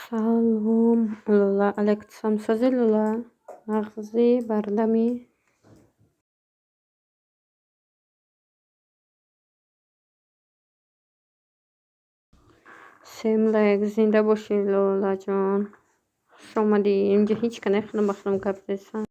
Салом, Лола. Алейкум сози, Лола. Нағзи, бардами. Сем лайк, зинда бошӣ, Лолаҷон. Хуш омадӣ. Инҷа ҳеҷ ка нехонам, ба худам гап зесам.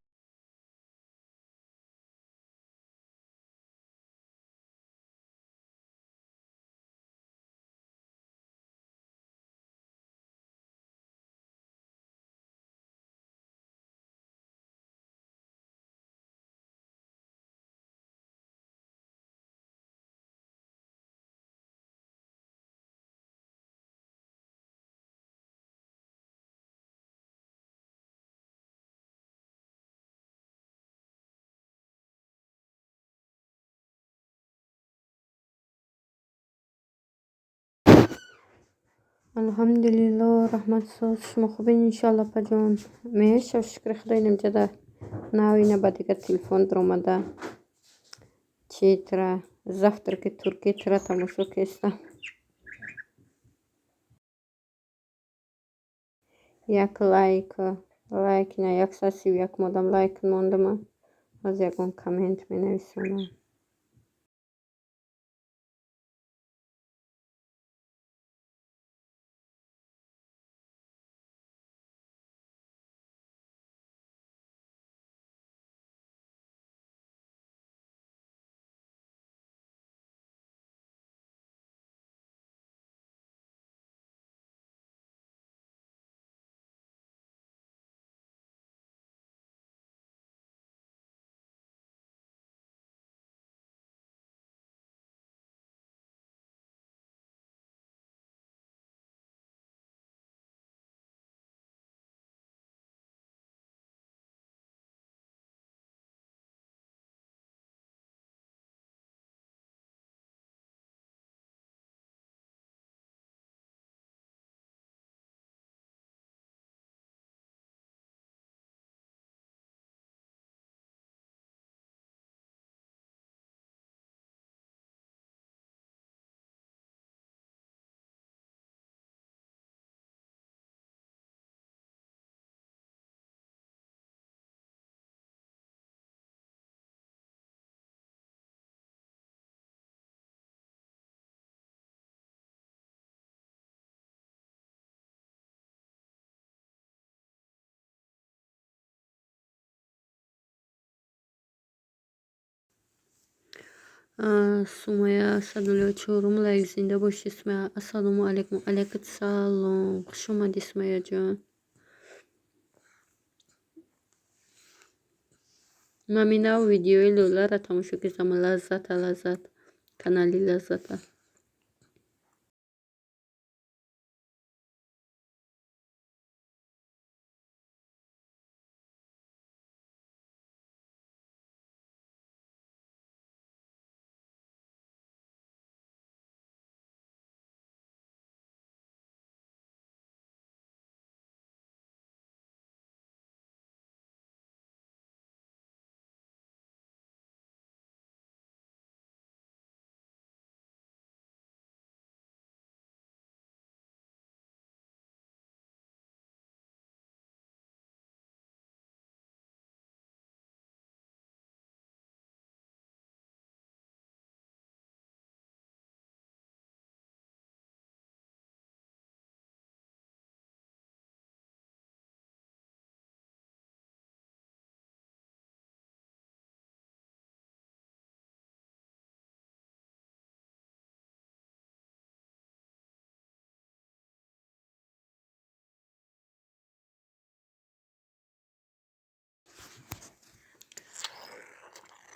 Алҳамдулилло, раҳмат, соз. Шумо хубед, иншоалло, апаҷон? Мешав, шукри Худо, инамҷада нав ина ба дигар телефон даромада. Чи тра завтраки турки тра тамошо кестам. Як лайк, лайк ина 131 модам лайк мондама. Ҳозир ягон коммент менависонам. Сумая 104-ум лайк, зинда бошӣ, Сумая. Ассалому алайкум. Алайкум салом. Хуш омадӣ, Сумаяҷон. Ман минав видеои Лоларо тамошо кардам. Лаззата, лаззат. Канали Лаззата.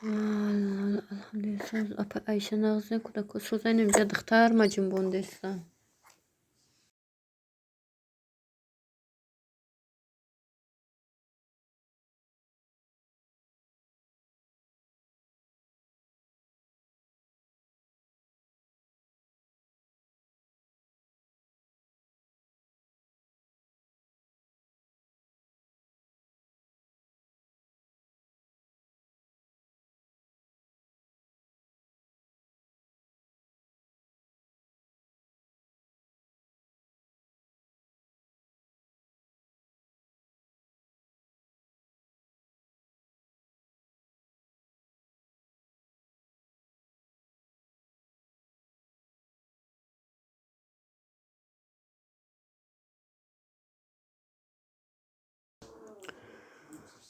Алҳамдулилла, апа Айша, нағз кӯдако соза, инамҷа духтар маҷунбондеста.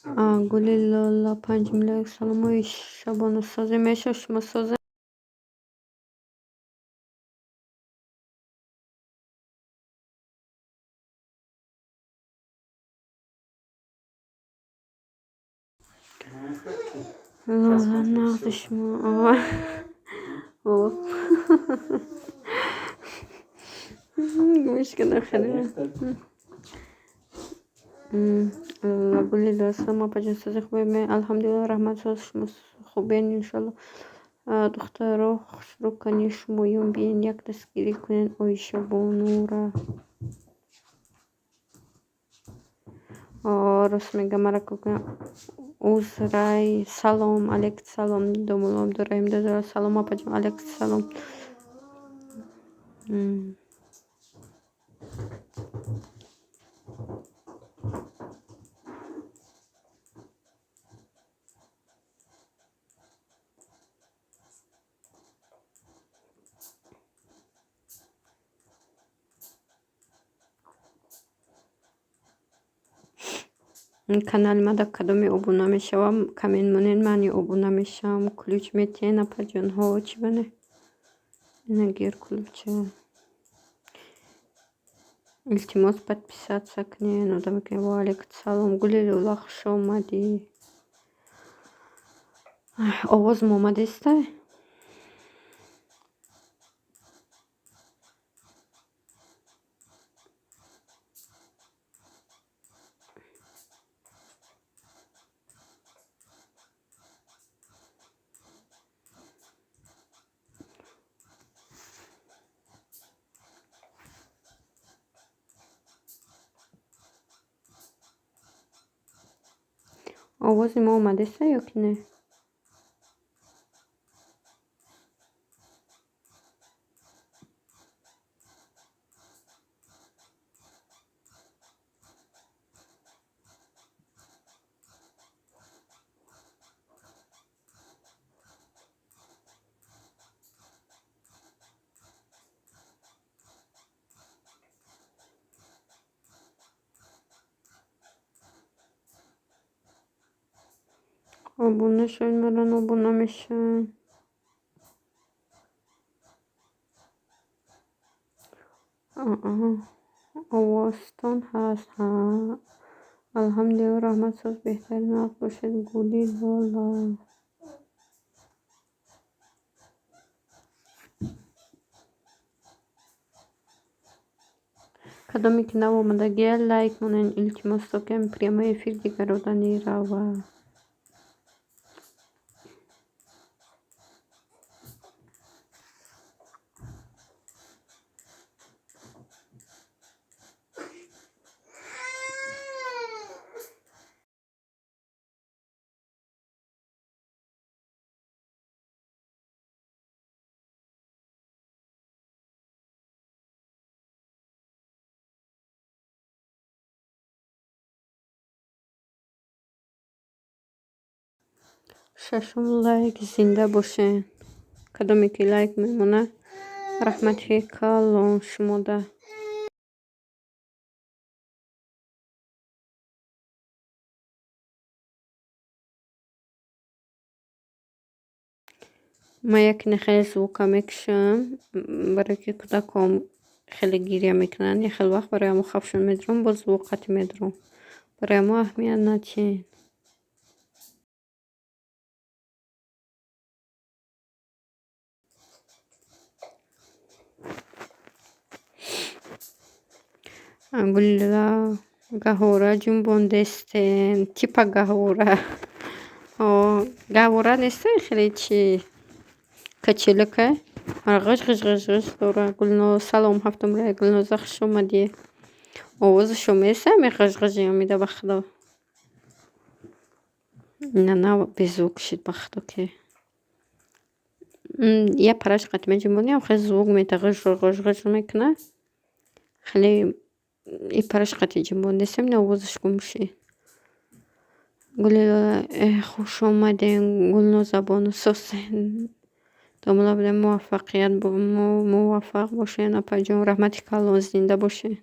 Гули Лола панҷум лайк. Саломои шабону созе меша, шумо созе. Лола, нағзи шумо. Гӯш кардам хеле. Гули Лола, салом апаҷон, сози хубе? Алҳамдулилла, раҳмат, соз, шумо хубен, иншалло. Духтаро, хушрӯ кани шумоён, биен як дастгирӣ кунен Оишабонура. Рост мегам, мара узрай. Салом алейк, салом домулло Абдураҳим дадора. Салом апаҷон, алейк салом. Канали мада кадоме обуна мешавам, коммент монед, ман обуна мешавам. Ключ метиҳен, апаҷонҳо, чӣ бане? Ина гир ключа. Илтимос, подписаться кунед. Одаме ки ва алейкум салом. Гули Лола, хуш омадӣ. Овозм омадеста? Овози мо омадеста ё ки не? Обуна шавед, маро обуна мешаванд. Овозтон ҳаст. Ҳа, алҳамдулилла, раҳмат, соз, беҳтарин, нағз бошед. Гули Лола. Кадоме ки нав омадагия, лайк монед, илтимос, то ки прямой эфир дигарода меравад. Шашум лайк, зинда бошед. Кадоме ки лайк мемонад, раҳмати калон шумода. Ман якне хеле звука мекушам, барое ки кӯдакҳом хеле гиря мекунанд. Як хел вақт барои ҳамо хавфшон медорам, боз звук қатъ медорам. Барои ҳамо аҳамият надиҳед. Гулила, гаҳвора ҷунбондестен, типа гаҳвора. Гаҳвора нестен, хеле чи качелака ғиж ғиж ғиж ғиж дора. Гулноз, салом, ҳафтум лайк. Гулноза, хуш омадӣ. Овозашо меса ами ғиж ғижи омида, ба худо. Ина нав беззвук шид, ба худо ки. Я параш қатъ меҷунбонем, хеле звук мета, ғиж ғиж ғиж мекунад. Хеле и параш қатъи ҷунбондестем, ина овозаш гум шид. Гулилола, хуш омадем, Гулнозабону, сосен. Домла будем, муваффақият, муваффақ бошед, апаҷон, раҳмати калон, зинда бошед.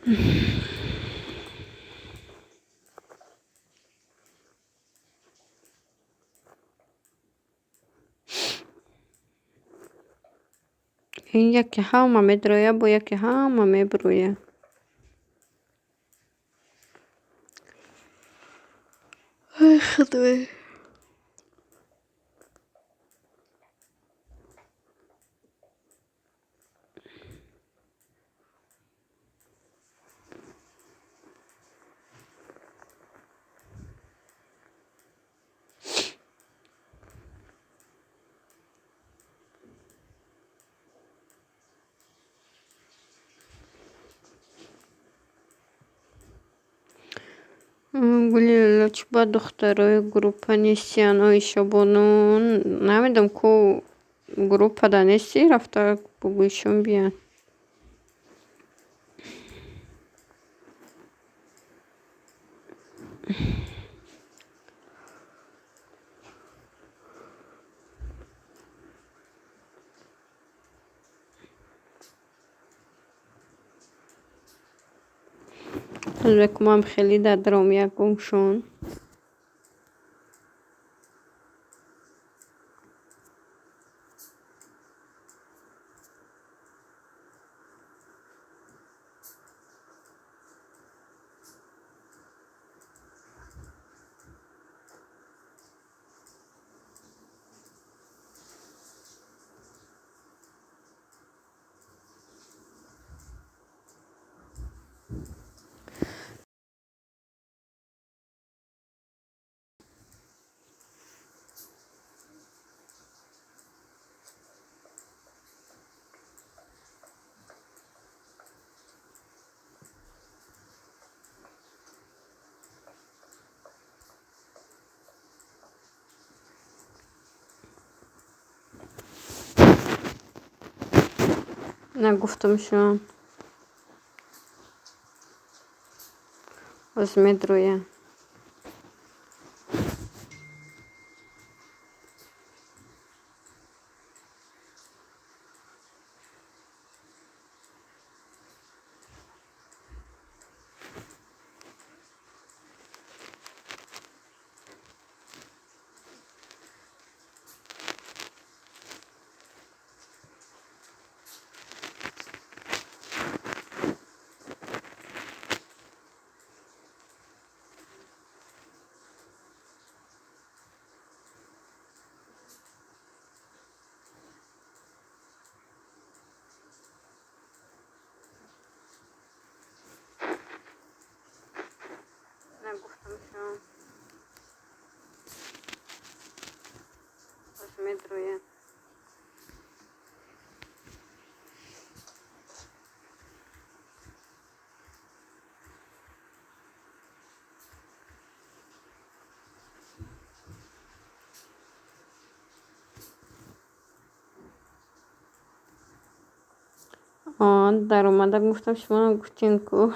Ин яке ҳама медроя, бо яке ҳама меброя. Ай худоё. Гули Лола, чӣ ба духтарои группа нестиян, Оишабону? Намедонам, ку группада нестӣ, рафта бугӯйшон биян. Ӯзбекумам хеле дадром ягоншон. Нагуфтамшон. Оз медроя. Нагуфтамшон. Оз медроя. Даромада гуфтам, шумо гуфтин ку.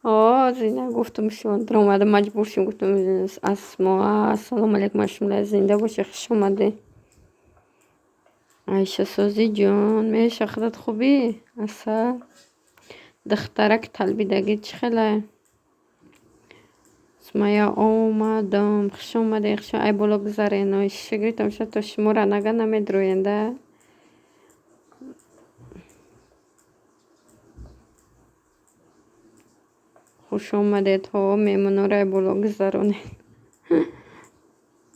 О, зина гуфтам, шумо даромада маҷбур шудем, гуфтам Асмо, ассалому алайкум, Ашмула, зинда бошӣ, хуш омадӣ. Айшасозӣ ҷон, меша худат хубӣ? Асал духтарак талбидагӣ чӣ хеле? Сумайя омадам, хуш омадед, хуш ай боло гузарен, ой шукри тамошо то шуморо нага намедроен да. Хуш омадед, ҳо меҳмонҳоро ай боло гузаронед.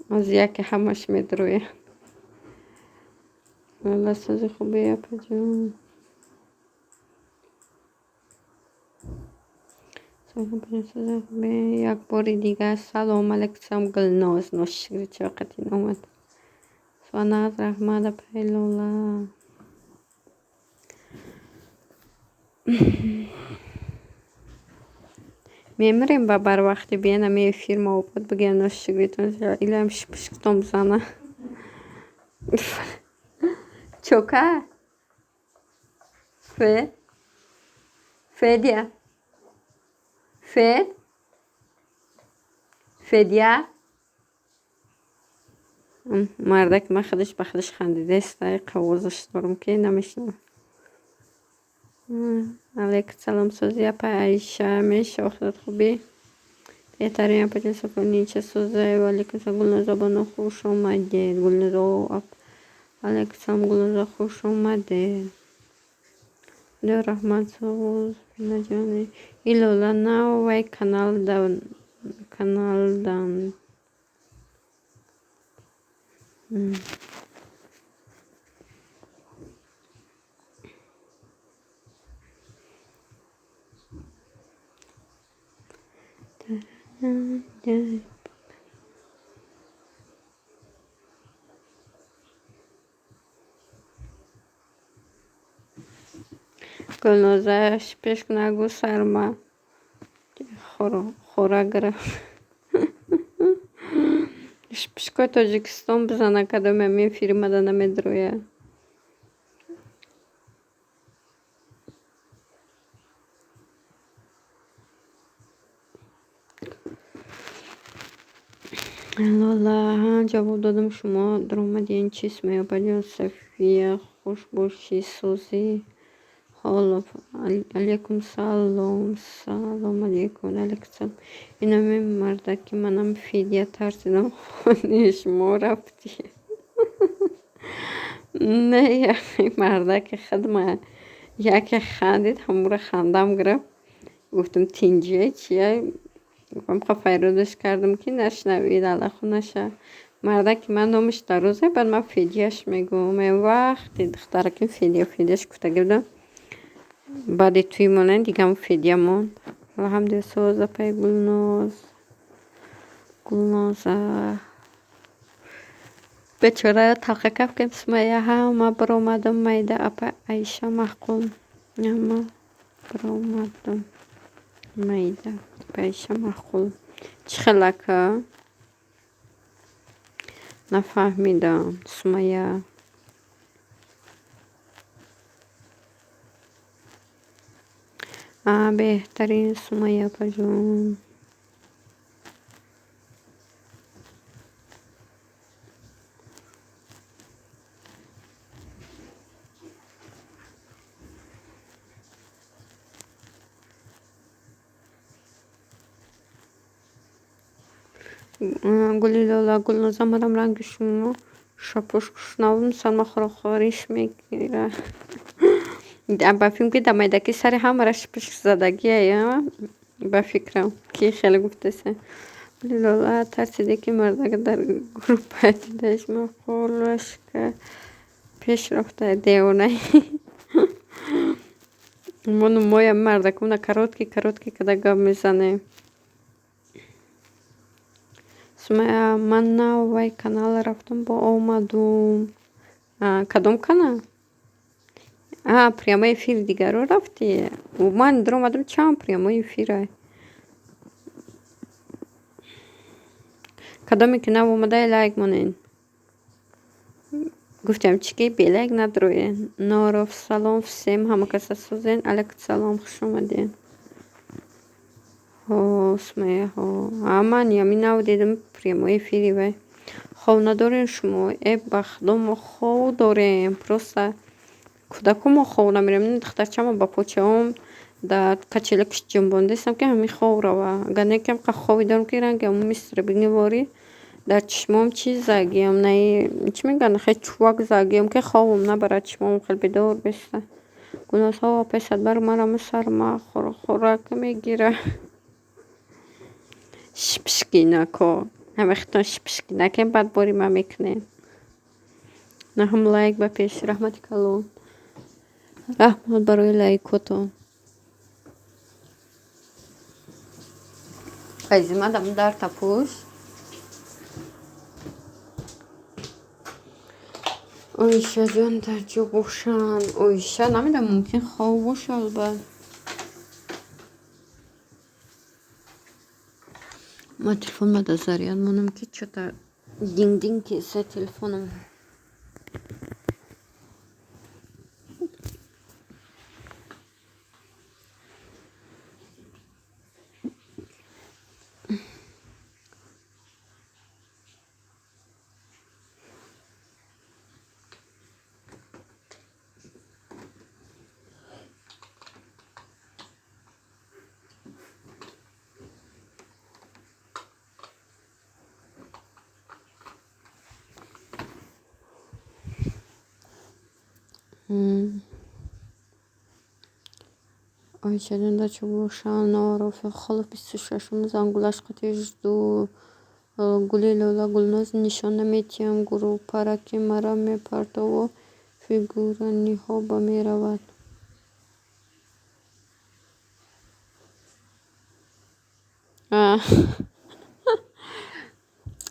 Аз яке ҳамаш медроянд. Лола сози хубӣ, апаҷон. Як бори дигар салом алайкум, Гулноз. Ношукри чӣ вақт ин омад. Суаназ раҳмат, апаи Лола. Мемирем ба барвақти биен ами эфир ма обод бигӯям ношукритон илоям шипушктон бизана. Чока? Фе? Федя? Фед? Федя? Мардак ман худаш ба худаш хандидааст, қавозаш дорам ки намешнавам. Алейкум салом, сӯзи апа Аиша, мешава худат хубӣ? Беҳтарин апаҷон Сафонича сӯзай. Ва алейкум салом, Гулноза бону, хуш омадед. Гулноза, алейкум салом, Гулноза, хуш омадед. Худоё раҳмат, соз Финаҷони. Илола навай каналдан. Гулноза шипешк нагӯ, сарма хӯра гирифт. Шипишкои Тоҷикистон бизана, кадоме ҳамин фирмада намедрояд. Лола, ҷавоб додам, шумо даромадед, чист меёбад? Сафия, хуш бошӣ, сӯзӣ. Ҳоло алейкум салом, салом алейкум, алейкум салом. Инами мардаки манам фидя тарсидам, хонаи шумо рафтӣ. Не, мардаки хидма яке хандид, ҳамура хандам гирифт. Гуфтам тинҷия чия? Ҳамқа файродаш кардам, ки нашнавид, аллаху наша. Мардаки ман номаш Дарозе, баъд ман Фидияш мегӯям. Вақте духтараким Фидия Фидияш гуфтагӣ будам. Баъди туи монанд дигам Фидия монд. Алҳамдулилла, соз апаи Гулноз. Гулноза. Бечора талха кафкем Сумайя, ҳама баромадам майда апа Аиша маъқул. Ҳама баромадам майда апа Аиша маъқул. Чӣ хел ака? Нафаҳмидам, Сумайя. Беҳтарин Сумайя апаҷон. Гули Лола, Гулноза, манам ранги шумо шапушк шунавам, сарма хӯриш мегирад. Ба филм ки дар майдаки сари ҳамаро шипишк задагия, ба фикрам ки хеле гуфтеса. Гули Лола, тарсиде ки мардак дар группа дидаиш мақолашка пеш рафта девонаи. Мо моя мардакона короткий короткий када гап мезанем. Сумайя, ман навай канал рафтам, бо омадум. Кадом канал? Прямой эфир дигаро рафтӣ? Ман даромадам, чанд прямой эфира. Кадоме ки нав омадаи, лайк монед. Гуфтам чӣ ки белайк надроед. Норов, салом всем, ҳама каса созен. Алейкум салом, хуш омадед. Ҳо, Сумайя, ҳо. Ман ҳамин нав дидам прямой эфири вай. Хов надорем шумо? Э, ба худо, мо хов дорем. Просто кӯдако мо хов намерем. Духтарчамо ба почаом дар качелакш ҷунбондестам, ки ҳамин хов рава. Агар не, ки ҳамқа хови дорам, ки ранги ҳамун мистер Бигниворӣ дар чишмом чиз загиям, наи чӣ мегӯянд, хел чувак загиям, ки ховам набарад, чишмом хел бедор беста. Гулнозҳо, апаи Садбар, марама сарма хӯрак мегирад. Шипишкинако. Ҳама хитон шипишкинакем, баъд бори ман мекунем. Наҳум лайк ба пеш, раҳмати калон. Раҳмат барои лайкотон. Файзимадам дар тапӯш. Оишаҷон дар ҷо бошанд. Оиша намедонам, мумкин хоб бошад баъд. Ман телефонма дар заряд монам, ки чё-то динг-динг кеса телефоном. Оишаҷон дар чӣ боша? Нороф Холов 26-ум зангулаш қати жду. Гули Лола Гулноз нишон наметиҳам гурӯҳпара ки мара мепартову фигураниҳо ба меравад.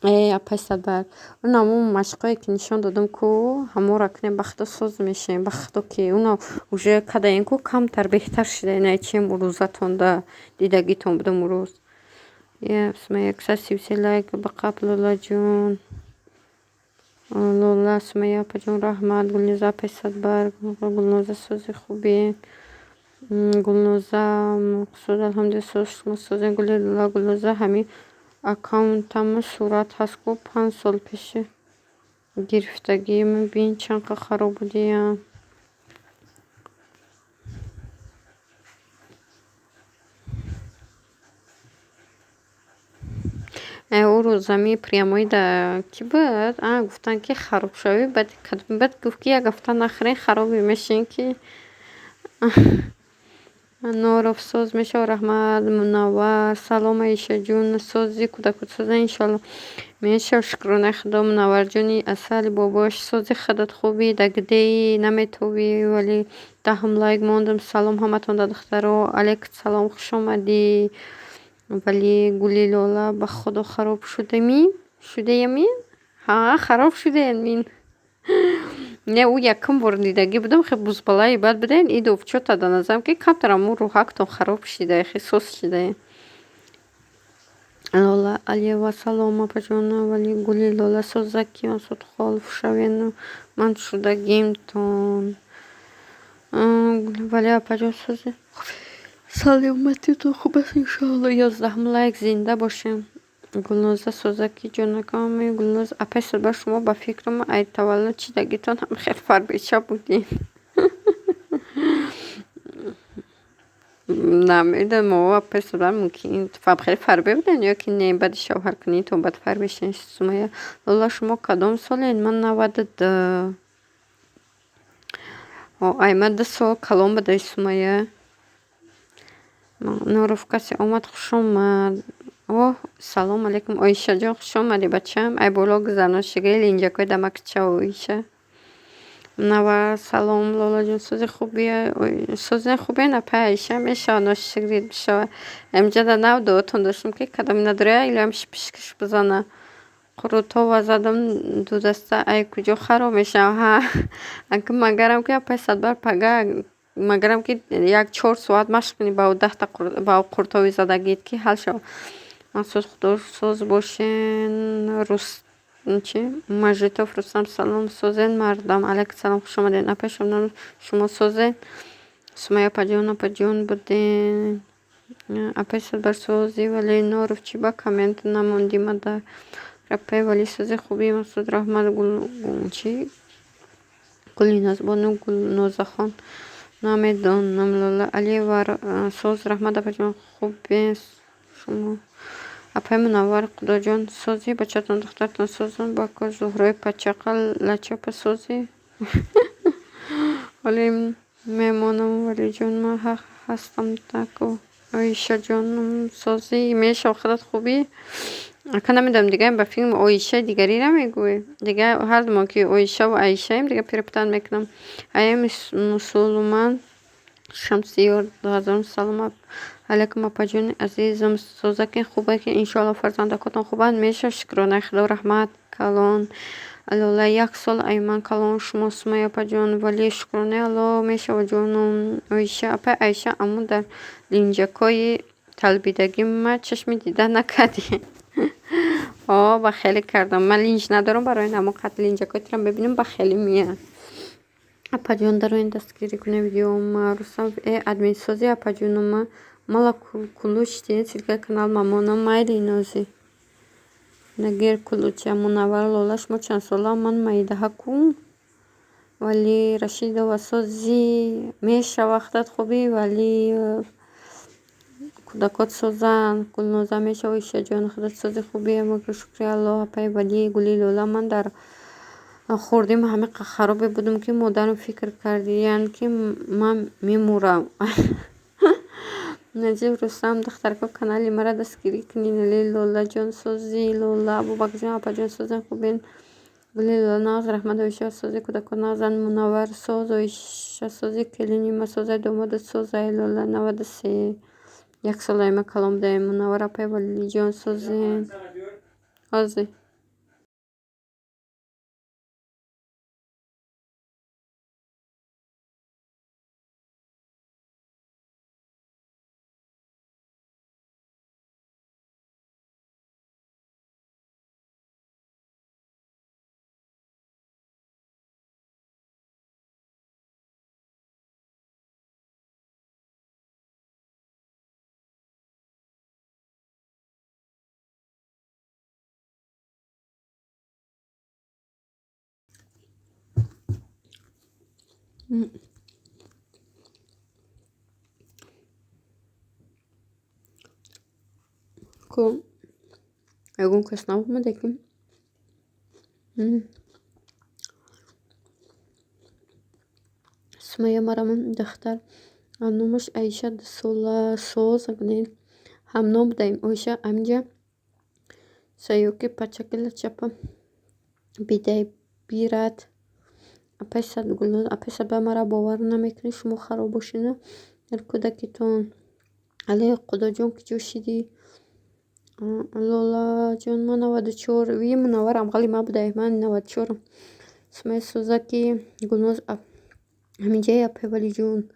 Э апай Садбарг, он ҳамон машқҳое ки нишон додам ку, ҳамонро кунем, ба худо соз мешавем, ба худо ки уна уже кадаем ку камтар беҳтар шидаем, на чем рӯзатонда дидагитон будам урӯз. Сумайя 133 лайк ба қабл Лолаҷон. Лола Сумайя апаҷон раҳмат. Гулноза апай Садбарг. Гулноза сози хубе. Гулноза Мақсуд алҳамдулилла соз шумо созем. Гули Лола Гулноза ҳамин аккаунтам сурат ҳаст ку 5 сол пеши гирифтагиам бин чанд қа хароб будиям. Ӯ рӯзами прямой да кӣ буд? А гуфтанд ки харобшавӣ баъд баъд гуфт ки як ҳафта нахӯрен харобе мешавем ки Норов соз мешавад раҳмат Мунаввар. Салом Аишаҷон сози кӯдакот соза иншоалло. Мешав шукронаи худо Мунавварҷони асали бобош сози худат хубӣ дагдеи наметовӣ вале даҳум лайк мондам. Салом ҳаматон да духтаро. Алейк салом хуш омадӣ. Вале Гули Лола ба худо хароб шудами? Шудаямин? Ҳа хароб шудаям мин. Не ӯ якум бор дидагӣ будам хе бузбалаи бад буден и дувчота да назарам ки камтар ҳамун рӯҳактон хароб шидае хе сус шидае. Лола Алиева салом апаҷон вали Гули Лола созаки Масудхолов шавену ман шудагимтон. Вале апаҷон сози саломатитон хуб аст иншоалло. 11-ум лайк зинда бошем. Гулноза созаки ҷонаками Гулноз апай Садбар шумо ба фикрам ай таваллуд чидагитон ҳам хел фарбеча будед. Намедонам о апай Садбар мумкин хеле фарбе будем ё ки не баъди шавҳаркунитон баъд фарбе шудем. Сумайя Лола шумо кадом солед? Ман 92. Ай ман 2 сол калон будаи Сумайя. Норов касе омад хуш омад. Оҳ салом алейкум Оишаҷон хуш омадӣ бачаам. Ай боло гузароншигаи линҷакҳои дамакча Оиша. Мунаввар салом Лолаҷон сози хубе сози хубе апай Аиша мешавад ношукрит бишавад. Амҷада нав дуотон доштам ки кадоме надоря илоям шипишкаш бизана. Қурутова задам дудаста ай куҷо хароб мешавам. Ҳа ака магарам ки апай Садбар пага магарам ки як 4 соат машқ кунӣ ба ӯ даҳта ба ӯ қуртови задагит ки ҳал шавад. Мақсуд худо соз бошен. Рус чи Мажитов Рустам салом созен мардам. Алайкум салом хуш омадед апай Шабнам шумо созен. Сумайя апаҷон апаҷон буден. Апай Садбар сози вале Норов чӣ ба коммент намондӣ мада. Апай Вали сози хубӣ Мақсуд раҳмат гул чи Гулинозбону Гулнозахон намедонам Лола Алиева соз раҳмат апаҷон хубе шумо. Апай Мунаввар Худоҷон сози бачатон духтаратон созанд бако Зуҳрои пачақа лачапа сози. Ҳоле мемонам Валиҷон ман ҳастам тако. Оишаҷонам созӣ мешав худат хубӣ? Ака намедонам дига ба филм Оиша дигариро мегӯӣ? Дига ҳардумон ки Оишаву Аишаем дига перепутать мекунам. Ая мусулман Шамсиёр 2000 салом алайкум апаҷони азизам созаки хубе ки иншоалло фарзандакотон хубанд мешав шукронаи худо раҳмат калон. Лола як сол ай ман калон шумо Сумайя апаҷон вале шукронаи Алло мешава ҷонум. Оиша апай Аиша аммо дар линҷакҳои талбидагӣ ма чашми дида накардӣ. О ба хеле кардам. Ман линҷ надорам барои ҳамон қадр линҷакҳои туро мебинам ба хеле меяд. Апаҷон дароин дастгирӣ кунед видеома. Рустам э админсози апаҷонума мала кулуч дидед ссылкаи канал мамонам майли нози. Нагир кулуча Мунаввар Лола шумо чандсола ман майдаҳа ку. Вали Рашидова сози мешава худат хубӣ вали кӯдакот созанд. Гулноза мешава Ишаҷон худат сози хубӣ шукри Аллоҳ апай Вали Гули Лола ман дар Хурдим ҳамиқа харобе будум, ки модарам фикр кардиянд, ки ман мемурам. Наҷиб Рустам, духтарко, канали мара дастгирӣ кунед. Лолаҷон, сози Лола, Абубакрҷон, апаҷон, созен, хубен. Гули Лола, нағз, раҳмат. Оиша, сози, кӯдакон нағзанд. Мунаввар, соз. Оиша, сози, келини ма созай, домодат созай. Лола, 93, як солаи ма калон будаем. Мунаввар, апай Валиҷон, созен. Ҳозир. Ку ягон кас наомада, ки Сумайя марам духтар, номаш Аиша, 2 сола, соз. Ҳамном будаем. Оиша, аминҷа саёки пачаки лачапа бидай бирад. Апай Гулноз, апай Садбар, мара бовар намекунед, шумо хароб бошед дар кӯдакитон. Але Худоҷон, ки ҷо шидӣ? Лолаҷон, ман 94. Ви Мунаввар амғали ма будай, ман 94-ам. Сумайя, созаки. Гулноз, ҳаминҷаи апай Валиҷон.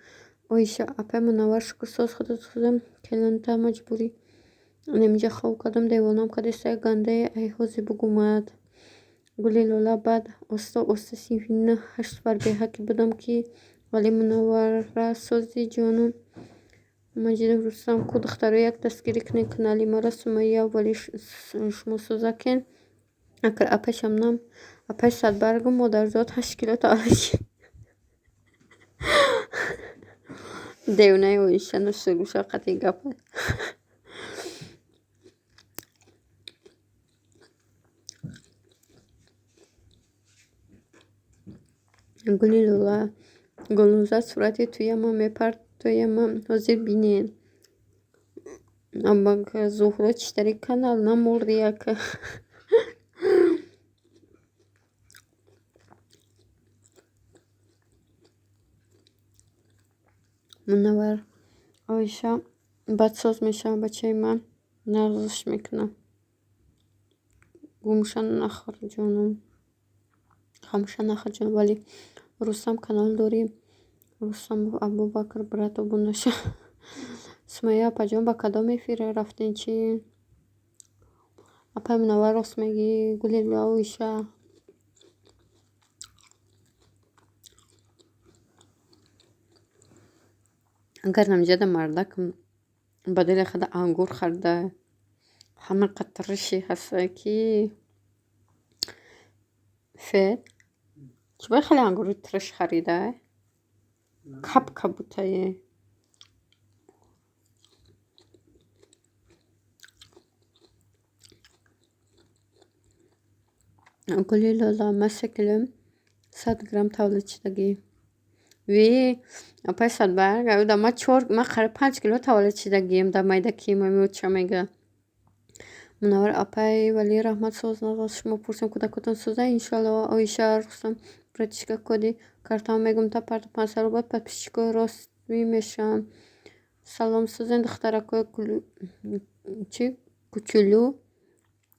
Оиша, апай Мунаввар, шукр, соз, худо созам. Келинта маҷбурӣ наминҷа хоб кардам, девонам кардеста, гандае ай ҳозир бугумад. Гули Лола, баъд оста оста синфи нӯҳ ҳашт фарбеҳа ки будам, ки вале. Мунаввара, сози, ҷонум. Маҷидов Рустам, ку духтаро, як дастгирӣ кунед канали мара. Сумайя, вали шумо созакен. Акр апай Шабнам, апай Садбаргу модарзод 8 кило таваллуд шид. Девонаи Оиша нушугуша қатъи гап. Гули Лола, Гулноза, сурати туяма мепартояма, ҳозир бинед. Зуҳро, читари канал намурди яка. Мунаввар, Оиша, бадсоз мешавам, бачаи ман нағзш мекунам. Гумша нахӯр, ҷонум. Хамша нахӯр, ҷонум. Вале Рустам, канал дорӣ? Рустам Абубакр, брат, обуна шав. Сумайя, апаҷон, ба кадом эфир рафтем, чӣ? Апай Мунаввар, рост мегӯӣ. Гули Лола, Оиша. Агар намҷада мардак ба дили худ ангур харида, ҳама қатриши ҳаста, ки фед чӣ бояд, хеле ангури триш харида, кап кабутае. Гули Лола, ма 3 кило 100 грамм таваллуд шудагӣ. Ви апай Садбарг, ма чор, ма қариб 5 кило таваллуд шудагием дар майдаки мамиоча мега. Мунаввар, апай Вали, раҳмат, соз, нағз, шумо пурсем, кӯдакотон соза, иншоалло. Оиша, Рустам, братишка, коди картаам мегум, та парта 500 рубл подписчикои ростӣ мешавам. Салом, созен, духтаракои чи кучулу.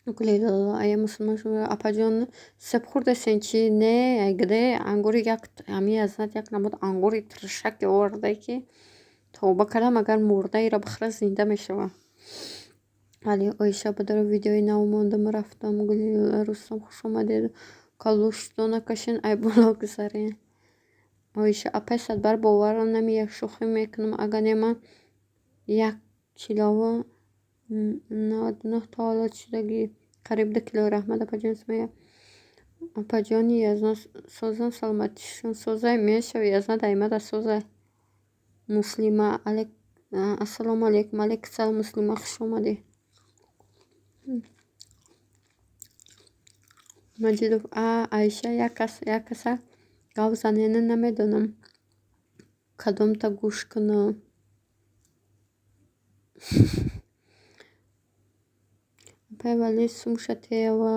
Гули Лола, ая мусулмон шумо, апаҷон, себ хӯрдасен чӣ? Не, айгаде ангури як ҳами азнат як намуд ангури тришаке оварда, ки тавба кардам, агар мурдаеро бихӯра, зинда мешавам. Вале Оиша, бадоро видеои нав мондам, рафтам. Гули Лола, Рустам, хуш омадед. Калӯшто накашен, ай боло гузарен. Оиша, апай Садбар, боварам намеяд, шӯхӣ мекунам, агар не ман 1 килову 99 таваллуд шудагӣ, қариб 2 кило. Раҳмат, апаҷон. Сумайя, апаҷони Язна, созам, саломатишон созай, мешав, Язна даймада созай. Муслима, ассалому алайкум. Алайкум салом, Муслима, хуш омадӣ. Маҷидов: А Аиша, як каса гап занена намедонам, кадомта гӯш кунам. Апай Валӣ, сумша теява.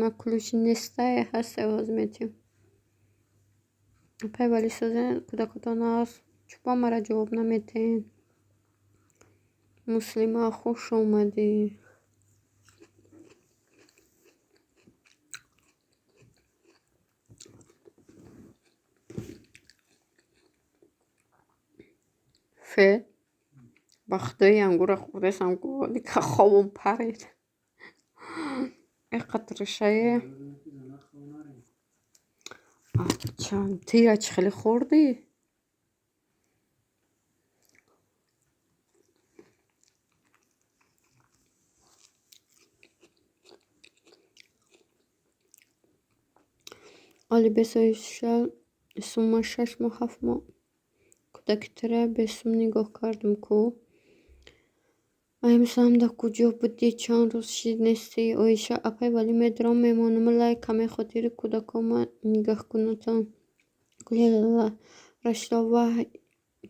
Ма ключи нестай, ҳастай, ҳозир метиҳам. Апай Валӣ, созен, кӯдакотон ҳаст, чӯба мара ҷавоб наметиҳен. Муслима, хуш омадӣ. Фе ба худои ангура хӯрдесам, дика хобам парид. Эқатрашае. Тира чӣ хеле хӯрдӣ? Оли бесоиша сумма 6 моҳ, 7 моҳ кӯдаки тира бесум нигоҳ кардам ку. Аймсам, дар куҷо будӣ, чанд рӯз шид нестӣ? Оиша: апай Валӣ, медурам, мемонам, лай каме хотири кӯдакома нигаҳ кунатон. Гулелала Рашида: ваҳ,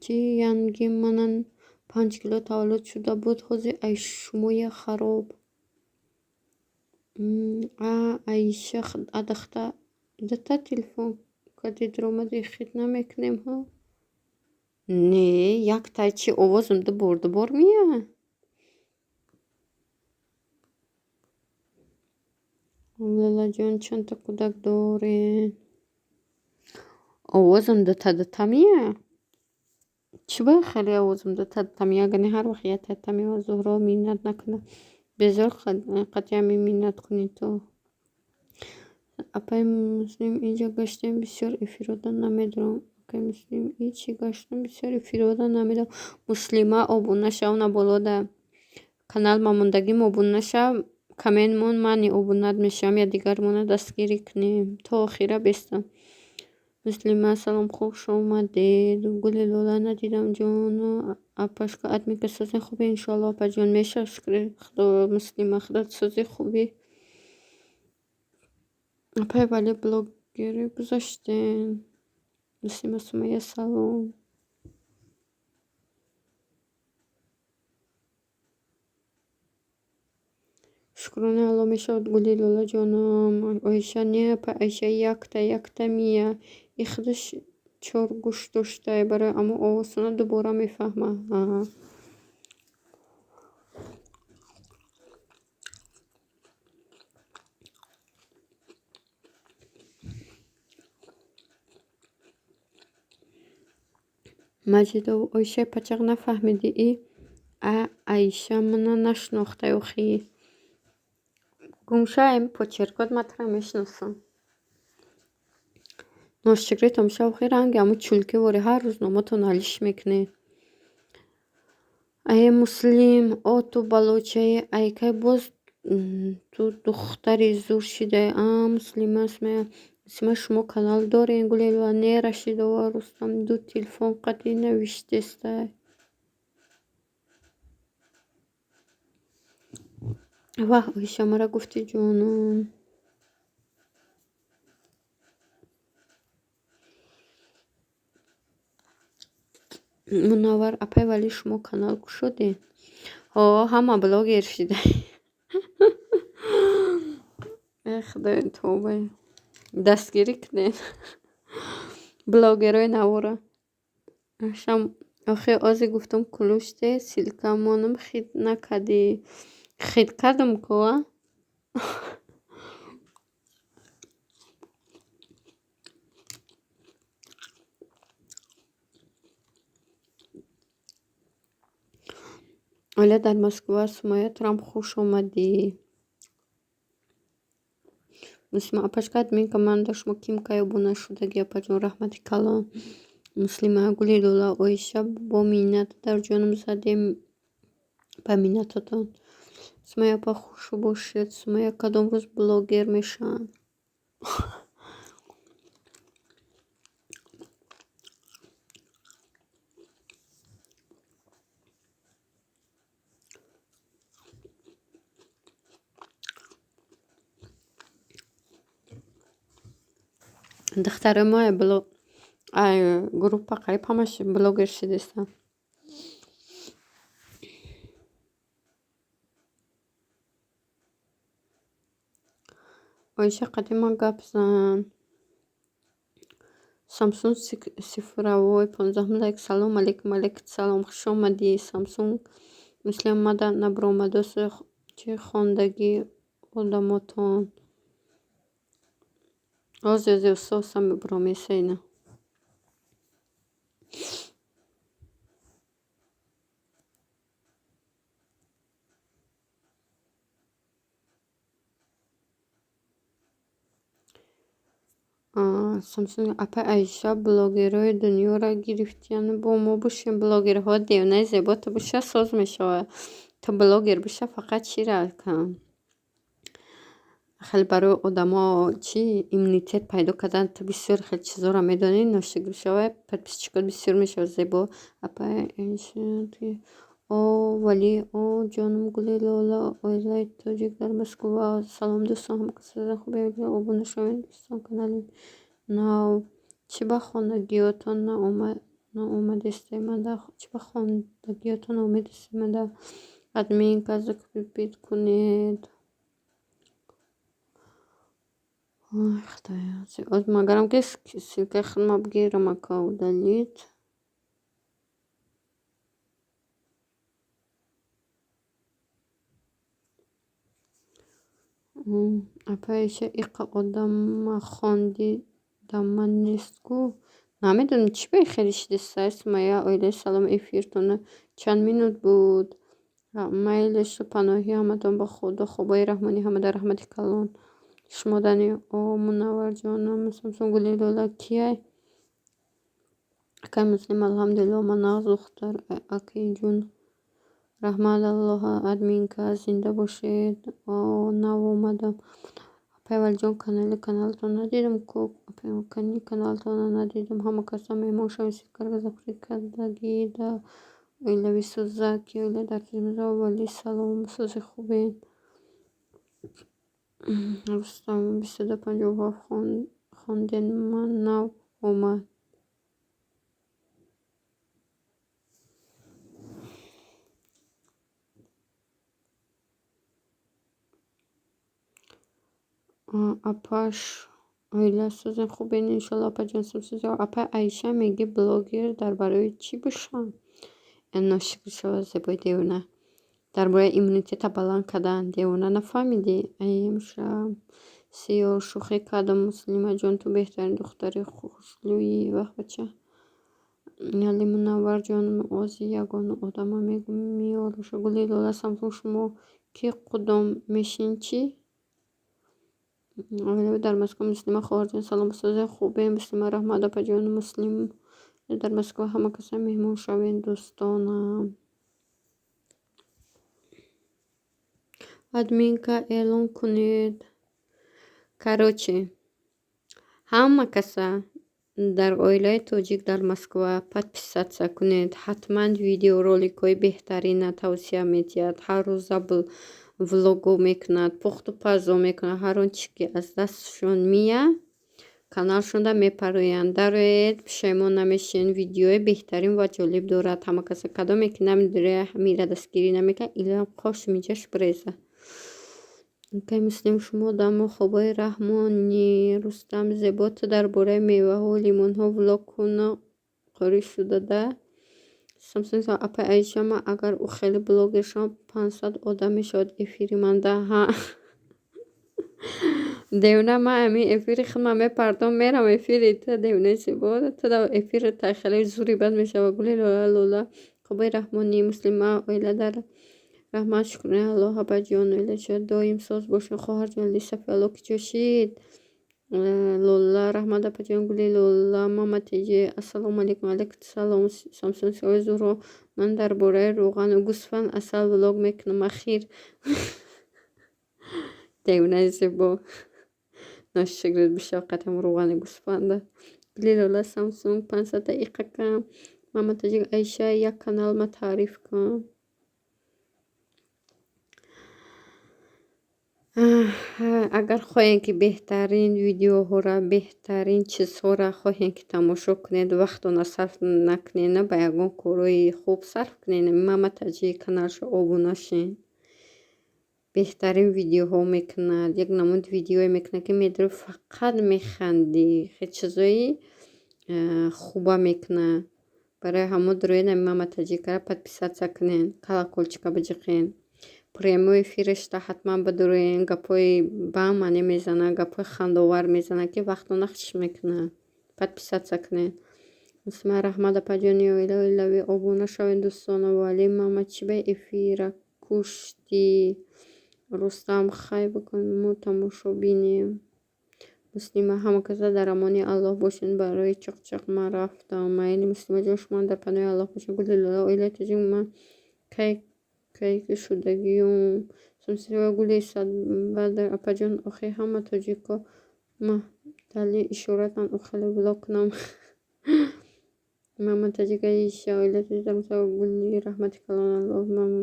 чи янги манан 5 кило таваллуд шуда буд, ҳозир ай шумоя хароб. А Аиша, адахта дута телефон кади дуромади, хит намекунем ҳа? Не, яктай чи овозам дубор дубор меяд? Лолаҷон, чандта кӯдак доред? Овозам дута дута меяд? Чӣ ба хеле овозам дута дута меяд, агар не ҳар вақт якта якта меояд? Зуҳро миннат накунад. Безор қатъи ҳамин миннат кунӣ ту. Апай Муслим, инҷа гаштем, бисёр эфирода намедорам. Акай Муслим, и чӣ гаштем, бисёр эфирода намедорам. Муслима, обуна шав, на болода канал ма мондагим, обуна шав, коммент мон, мани обунат мешавам, я дигармона дастгирӣ кунем. То охира бестам. Муслима, салом, хуш омадед. Гули лола надидам, ҷону апашка, админка созен, хубе, иншоалло, апаҷон, мешав, шукри худо. Муслима, худо сози, хубӣ. Апай Валӣ, блогерӣ гузаштен. Муслима Сумайя, салом. Шукронаи Алло, мешавад, гули лола ҷонам. Оиша: не, апай Аиша, якта якта мия. И худаш чор гӯш доштае, барои амо овозтона дубора мефаҳма. Маҷидов: Оишаи пачақ, нафаҳмидӣ и а Аиша мана нашинохтай охи. Гумшаем почеркот, ман тура мешиносам. Ношукритон шав, охи ранги ҳамун чулки вори ҳар рӯз номотон алиш мекунед. Ае Муслим, о ту балочаи, айкай боз ту духтари зур шидаи. А Муслима, Муслима, шумо канал дорем? Гулелова: не, Рашидова Рустам ду телефон қатъи навиштестай. Ваҳ, Оиша, мара гуфтӣ, ҷонам. Мунаввар: апай Валӣ, шумо канал кушодед? Ҳо, ҳама блогер шида. Э худоё, тавба, дастгирӣ кунед блогерҳои навора. Шам охи ози гуфтам, ключте ссылка монам, хит накардӣ. Хит кардам ку, а? Оля дар Москва. Сумайя, турам хуш омадӣ. Муслима: апашка, админка ман дар шумо ким кай обуна шудагӣ, апаҷон, раҳмати калон. Муслима, гули лола, Оиша, бо миннат дар ҷонам задем ба миннататон. Сумайя апа, хушу бошед. Сумайя кадом рӯз блогер мешаванд? Духтарои мо ай группа қариб ҳамаш блогер шудистанд. Оиша, қадима гап зан. Самсунг цифровой 15-ум лайк. Салом алейкум, алейкум салом, хуш омадӣ, Самсунг. Муслим мада набуромадосу чӣ хондагӣ одамотон. Ози ози усоса мебуромеса ина. Самсунг апай Аиша, блогерҳои дунёро гирифтияну бо мо бошем блогерҳо. Девонаи зебо, ту боша, соз мешавад. Ту блогер боша, фақат чира кан? Хеле барои одамо чӣ иммунитет пайдо кардан, ту бисёр хеле чизоро медонӣ, ношукр шавад, подписчикот бисёр мешавад, зебо. Апай Аиша, о валӣ, о ҷонум, гули лола, оилаи тоҷик дар Москва. Салом, дӯстон, ҳама хубе, обуна шавед, дӯстон, канали нав. Чӣ ба хондагиётон наомадестемада? Чӣ ба хондагиётон наомадестемада? Админка закрепить кунед. Ой, худоё, магарам ки ссылкаи худма бигирам, ака, удалить. Апай Аиша, иқа одама хонди дама нест ку. Намедонам, чӣ ба хеле шидистай, Сумайя, оилаи салом, эфиртона чанд минут буд? Майлешу паноҳи ҳаматон ба Худо, хобои раҳмонӣ ҳамада раҳмати калон. Шумо дани, о Мунавварҷонам, Самсун, гули лола кияй? Акай Муслим, алҳамдулилло, ман нағз, духтар акиҷун. Раҳмат Аллоҳа, админка, зинда бошед. О, нав омадам. Апай Валиҷон, канали каналтон надидам ку, кани каналтонро надидам. Ҳама каса меҳмон шавед, ссылкаро закрепить кардагӣ да оилави сӯзаки оила дар вали салом, сози хубед. Рустам 22:57 хонден, ман нав омад. Апаш, оила сӯзен хубед, иншолло, апаҷон. Апай Аиша, мегӣ блогер дар барои чӣ бошам? Ношукр шавад, зебои девона. Дар бораи иммунитета баланд кардан, девона, нафаҳмидӣ? Ай сиёр, шӯхӣ кардам, Муслимаҷон, ту беҳтарин духтари хушрӯӣ. Вах, бача. Али Мунавварҷон, ози ягона одама мегӯм меёраша. Гули лола, Самсунг, шумо ки қудом мешин чӣ? Оилави дар Москва, Муслима хоҳарҷон, салом, созе хубе, Муслима, раҳмат, апаҷон, Муслим дар Москва, ҳама каса меҳмон шавед, дӯстонам. Админка эълон кунед. Короче, ҳама каса дар оилаи тоҷик дар Москва подписаться кунед. Ҳатман видеороликҳои беҳтарина тавсия медиҳад. Ҳар рӯза влого мекунад, пухту пазо мекунад, ҳар он чӣ ки аз дастшон меяд, каналшонда мепароянд. Дароед, пушаймон намешавед. Видеои беҳтарин ва ҷолиб дорад. Ҳама каса кадоме ки намедонад, ҳамира дастгирӣ намекунад, илам қош миҷаш биреза. Акай Муслим, шумо дамо хобои раҳмонӣ. Рустам, зебо, ту дар бораи меваҳо, лимонҳо влог куна, қорӣ шудада. Самсунг, апай Аиша, ман агар ӯ хеле блогер шавам, 500 одам мешавад эфири манда. Ҳа. Девона, ман ҳамин эфири худман мепардом, мерам эфири ту, девонаи зебо. Ту дар эфири хеле зури бад мешавад. Гули лола, лола, хобои раҳмонӣ, Муслима, оила дар раҳмат, шукронаи Аллоҳ, апаҷон, оилача доим соз бошед, хоҳарҷон, Лисафиалло ки ҷошид. Лола, раҳмат, апаҷон, гули лола, мама теҷе, ассалому алайкум, алайкум салом, Самсун сиёи зуҳро, ман дар бораи рӯғану гӯсфанд асал влог мекунам, ахир. Девонаи зебо. Ношукрит бишав қатам рӯғани гӯсфанда. Гули лола, Самсунг, 500 дақиқа кам. Мама таҷик, Аиша, як канал ма таъриф кун. Агар хоҳем, ки беҳтарин видеоҳоро, беҳтарин чизҳоро хоҳем, ки тамошо кунед, вақтона сарф накунед, ба ягон корҳои хуб сарф кунед. Мама Таҷик каналшо обуна шен. Беҳтарин видеоҳо мекунад, як намуд видеое мекунад, ки медори фақат механдӣ, хел чизои хуба мекунад. Барои ҳамон дуроед Мама Таҷикара подписаться кунед, колокольчика биҷиқен. Прямой эфирашда ҳатман бидуроен, гапҳои баъмаъне мезанад, гапҳои хандаовар мезанад, ки вақтона хуш мекунад. Подписаться кунед. Муслима раҳмат, апаҷони оила оилавӣ обуна шавед, дӯстон. Вале мама чӣ ба эфира куштӣ? Рустам хай бикун, мо тамошо бинем. Муслима ҳама каса дар амони Аллоҳ бошед. Барои чақчақ ман рафтам. Майли, Муслимаҷон, шумо дар паноҳи Аллоҳ бошед. Гули лола оилаи таҷик ман кай кайки шудагиюм. Сумсиева гули садбадр апаҷон, охи ҳама тоҷико маҳтали ишоратанд, охеле влог кунам. Мама Таҷика иша оилаи таҷик дар Москва гули раҳмати калон Аллоҳ мама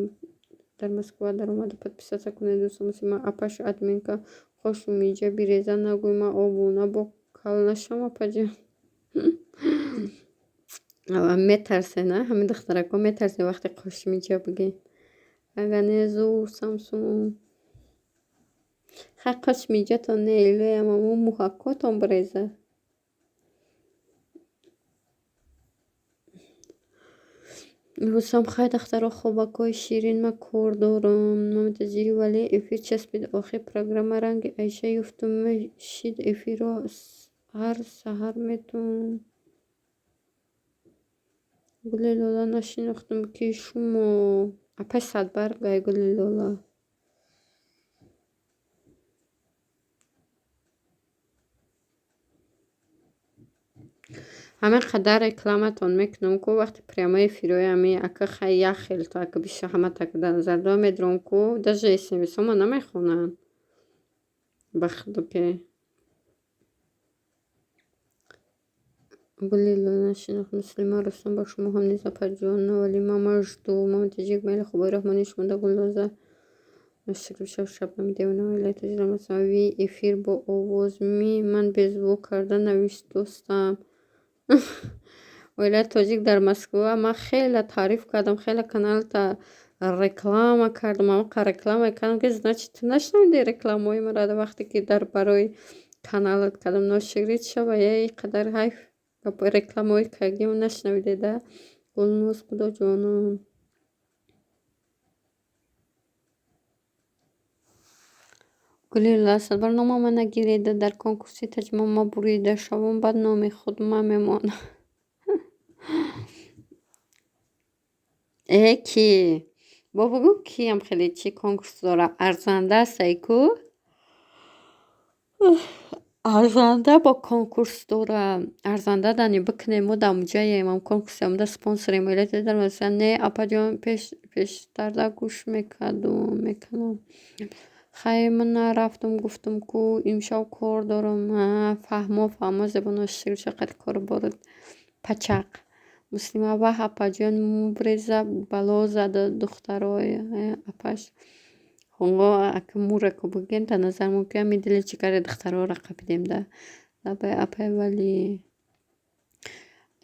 дар Москва даромада подписаться кунед, дӯстон. Муслима апаш админка хошумиҷа биреза нагӯй, ман обуна бо кал нашам, апаҷон. Метарсен, а ҳамин духтаракҳо метарсен вақте қошимиҷа бигӯед. Агар не зур Самсун. Хай қошмиҷатон не, илоям аммо мӯҳакотон бирезад. Рустам хай духтаро хобакҳои ширин, ман кор дорам. Мама Таҷик вале эфир часпид охи программа ранги Айша ёфтум шид эфирро ҳар саҳар метавон. Гули лола нашинохтам, ки шумо. Апай Садбарг ай гули лола. Ҳамин қадар рекламатон мекунам ку вақти прямой эфирҳои ҳамин ака хай як хел то ака биша ҳама так дар назар дорам медурам ку даже смсҳома намехонанд. Ба худо ки. Гули лола нашинохт Муслима Рустам ба шумо ҳам низ апаҷон вале мама жду. Мама Таҷик майли хубои раҳмонӣ шумода Гулноза шабнами девона оилаи таҷик ви эфир бо овоз ми ман беззвук карда навиштостам. Оилаи тоҷик дар Москва ман хеле таъриф кардам, хеле каналта реклама кардам, ҳамақа реклама кардам, ки значит ту нашунавиди рекламаҳои маро вақте ки дар барои каналат кардам. Ноширит шава, е ин қадар ҳайф рекламаҳои кардиам нашунавидеда. Гулноз худоҷонам. Гули лола Садбар номама нагиреда дар конкурси таҷриба ма бурида шавам, баъд номи худ ма мемонам. Э ки? Бо бугӯ киам хеле чӣ конкурс дора? Арзанда аст ай ку? Арзанда бо конкурс дора. Арзанда дани бикунем мо дар муҷаем ам конкурси омада спонсорем не апаҷон пештарда гӯш мекардум мекунам. Хай ман нарафтам гуфтам ку имшаб кор дорам. Фаҳмо фаҳмо зебоно ширша қад кору борад пачақ. Муслима ваҳ апаҷон мубреза бало зада духтарои апаш. Ака мурако бигем дар назар мо ки ҳамин дили ҷигари духтарора қапидем да. Лабаи апай вале.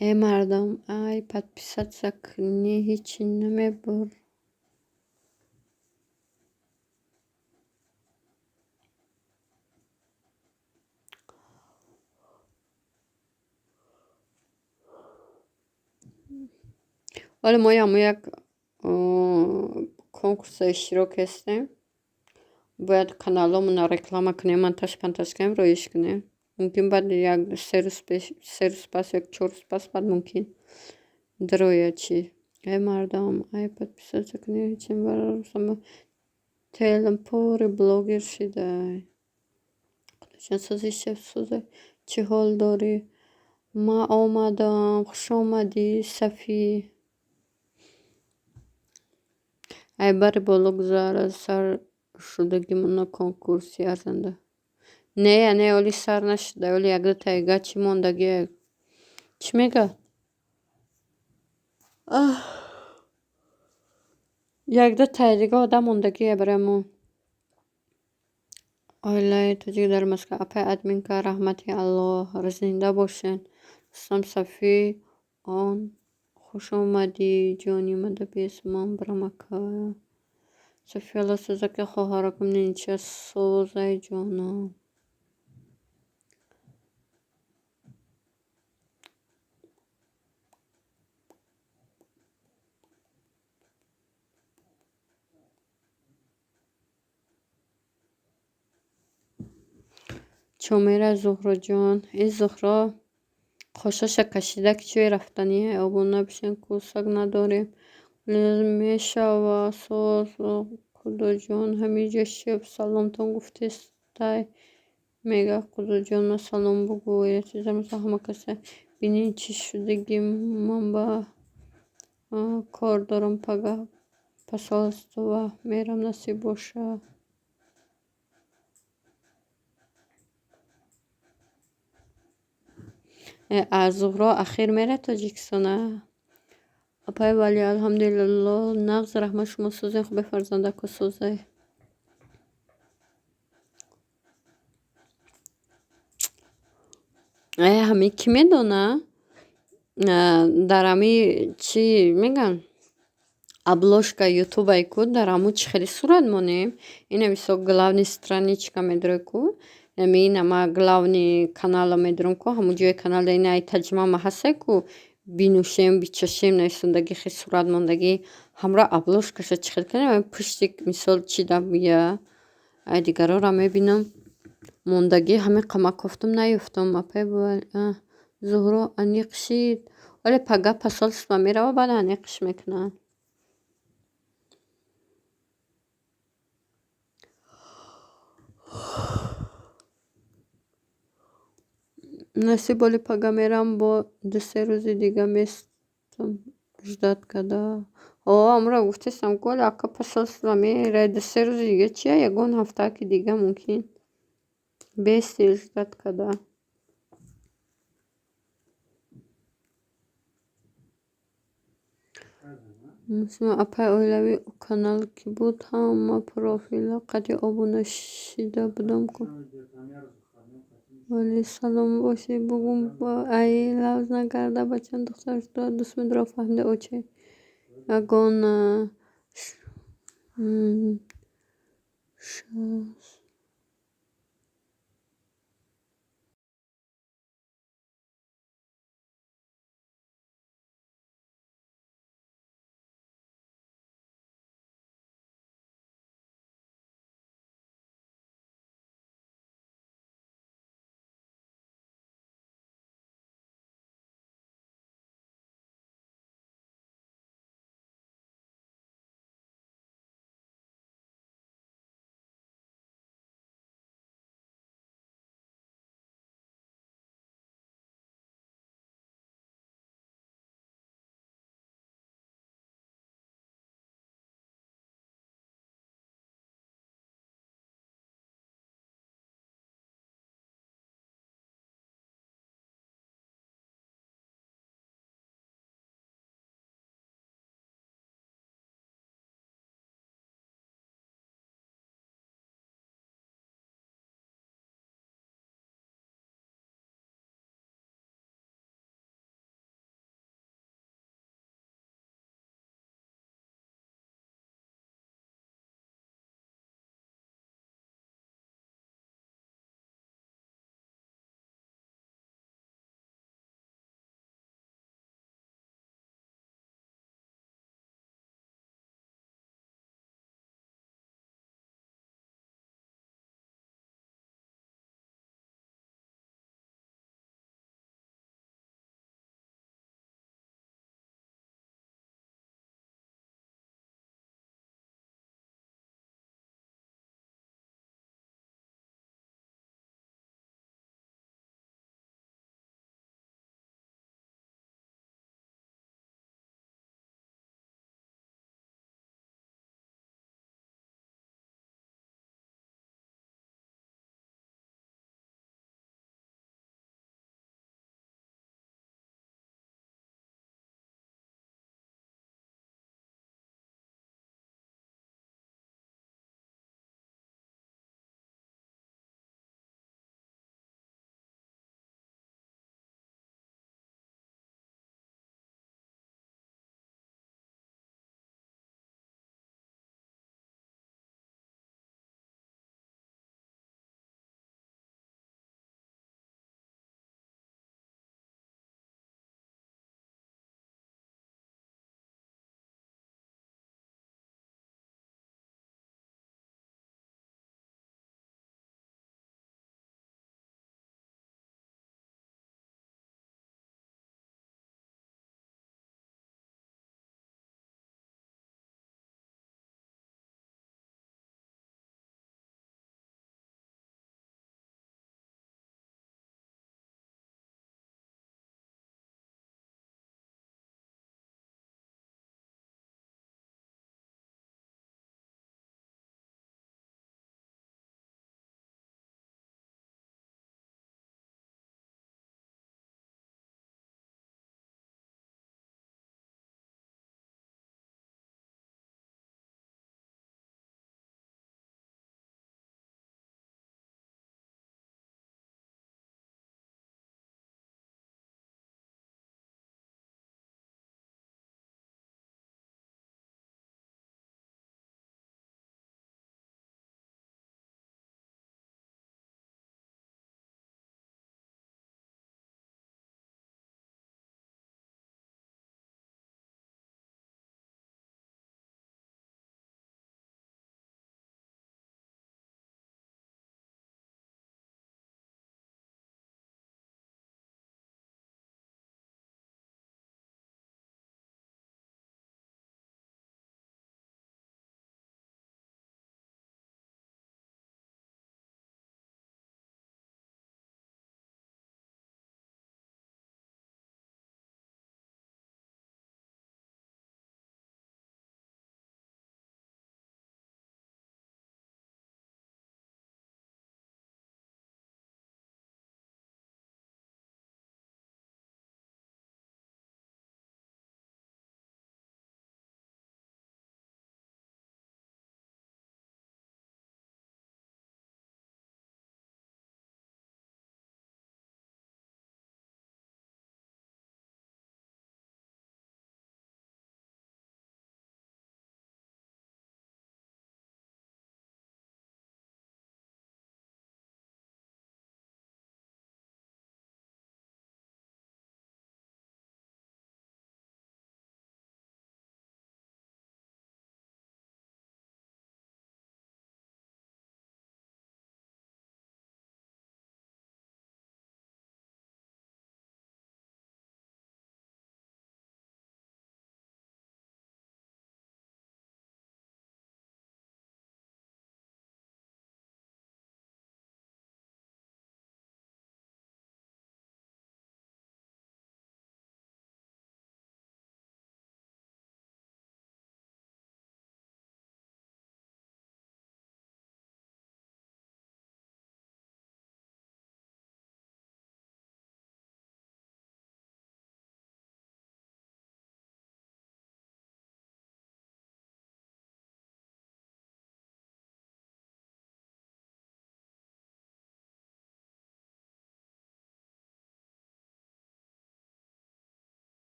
Э мардам ай подписаться кунӣ ҳичи намебур. Вале мо ҳамо як конкурса иштирок ҳастем. Бояд каналҳомонро реклама кунем, монтаж пантаж кунем, роиш кунем. Мумкин баъд як се рӯз пеш, се рӯз пас ё чор рӯз пас баъд мумкин дарояд чӣ. Э мардам ай подписаться кунӣ ҳичи телам пури блогер шидай. Худоҷон сӯзи шеф сӯзе чӣ ҳол дорӣ? Ман омадам, хуш омадӣ, Сафӣ. Ай бари боло гузар аз сар шудагимона конкурси арзанда. Не, не, оли сар нашуда, оли якду тайга чӣ мондагие. Чӣ мега? Якду тай дига одам мондагие барои мо. Оилаи тоҷик дар Москва. Апай админка, раҳмати Аллоҳ, зинда бошед. Дӯстам Сафӣ он, хуш омадӣ, ҷони мада бес ман барам ака. Сафи Алло созаки, хоҳаракам, нинча созай, ҷонам. Чо мера, Зуҳроҷон? Ин Зуҳро қошаша кашида, ки чӯи рафтание. Обуна бишен, кӯсак надорем. Мешава, соз, Худоҷон, ҳамиҷа шеб саломтон гуфтестай, мега. Худоҷон, ма салом бугӯ. Ҳама каса бинин, чӣ шудагӣ. Ман ба кор дорам, пага посольство мерам, насиб боша. Зуҳро ахир мера Тоҷикистона. Апай Валӣ, алҳамдулилло, нағз, раҳмат, шумо созен, хубе, фарзандако созай? Ҳами кӣ медона, дар ҳами чӣ мегӯянд, обложка ютубай ку, дар ҳамун чӣ хеле сурат монем? Ина мисол, главный страничка медорӣ ку, ами ина ма главный канала медорам ку, ҳамун ҷои каналда ина ай таҷмама ҳастай ку, бинӯшем, бичашем нависондагӣ, хел сурат мондагӣ. Ҳамроҳ обложкаша чӣ хел кардем, пушти мисол чӣ да я ай дигарора мебинам, мондагӣ. Ҳамин қа ма кофтум, наёфтам. Апай Зуҳро аниқ шид, вале пага посольство мерава, баъд аниқш мекунад. Насиб, оли пага мерам, бо 2-се рӯзи дига местам, ждать када. О, амро гуфтестам ку, оли ака посольство мера, 2-се рӯзи дига чия, ягон ҳафтааки дига мумкин бести, ждать када. Апай оилавӣ, ӯ канал ки буд, ҳама профила қади обуна шида будам ку. Вале салом бошӣ, бугум, ай лавз накарда, ба чанд духтар дӯст медорам, фаҳмида, очи ягон